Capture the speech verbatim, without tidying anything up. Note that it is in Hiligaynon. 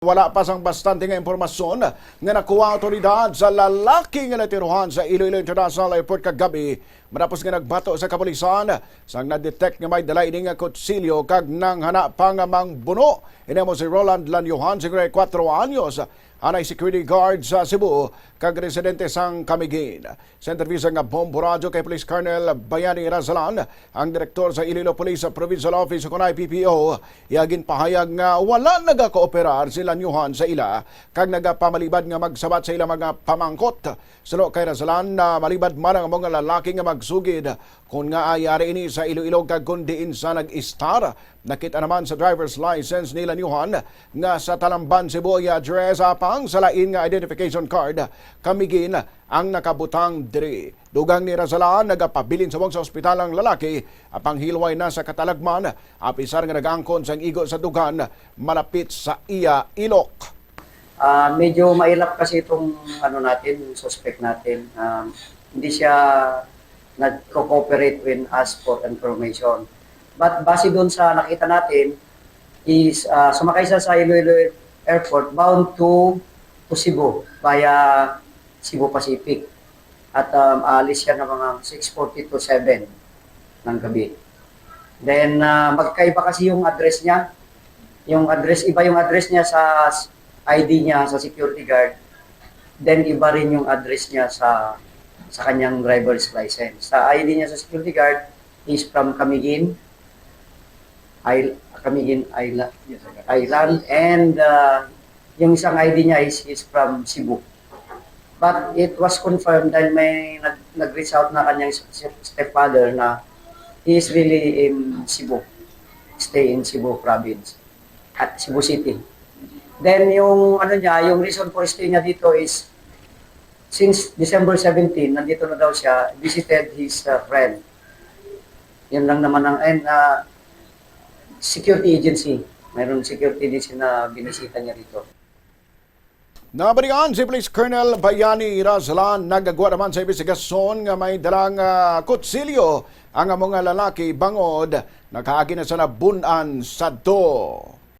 Wala pa sang bastante nga impormasyon nga nakuha ang awtoridad sa lalaki nga natirohan sa Iloilo International Airport kagab-i, matapos nga nagbato sa kapulisan sang na-detect nga may dala ini nga kutsilyo kag nanghana pa nga mangbuno. Ini amo si Roland Lanyohan, cincuenta y cuatro anyos, anay security guard sa Cebu kag residente sang Camiguin. Sa intervista nga Bombo Radyo kay Police Colonel Bayani Razalan, ang direktor sa Iloilo Police Provincial Office, ukon I P P O, iya ginpahayag nga wala nagakooperar si Lanyohan sa ila kag nagapamalibad nga magsabat sa ila mga pamangkot. Suno kay Razalan, na malibad man ang mga lalaki nga magsugid kon ngaa yari ini sa Iloilo kag kon diin sa nag-istar. Nakita naman sa driver's license ni Lanyohan nga sa Talamban, Cebu iya address, apang sa lain nga identification card, Camiguin ang nakabutang diri. Dugang ni Razalan, nagapabilin subong sa ospital ang lalaki, apang hilway na sa katalagman, apisar nga nag-angkon sang igo sa dughan malapit sa iya ilok. Ah, medyo mailap kasi itong ano natin, suspect natin. Um, hindi siya nagko-cooperate when asked for information. But base doon sa nakita natin, is, ah, sumakay siya sa Iloilo Airport bound to, to Cebu via Cebu Pacific. At, um, aalis siya ng mga six forty to seven ng gabi. Then, ah, magkaiba kasi yung address niya. Yung address, iba yung address niya sa s-, I D niya sa security guard. Then, iba rin yung address niya sa, sa kanyang driver's license. Sa I D niya sa security guard is from Camiguin, Isl-, Camiguin Isla-, Island, and, ah, yung isang I D niya is, is from Cebu. But it was confirmed dahil may nag-, nag-reach out na kanyang s-, s-, stepfather na he is really in Cebu, stay in Cebu province, at Cebu City. Then yung ano niya, yung reason for stay niya dito is since December seventeen, nandito na daw siya, visited his, uh, friend. Yun lang naman ang, and, uh, security agency. Mayroon security agency na binisita niya dito. Nabalian si Police Colonel Bayani Razalan, nagagwa naman sa imbestigasyon nga may dalang, ah, kutsilyo ang mga lalaki bangod nakaagi na sa nabun-an sadto.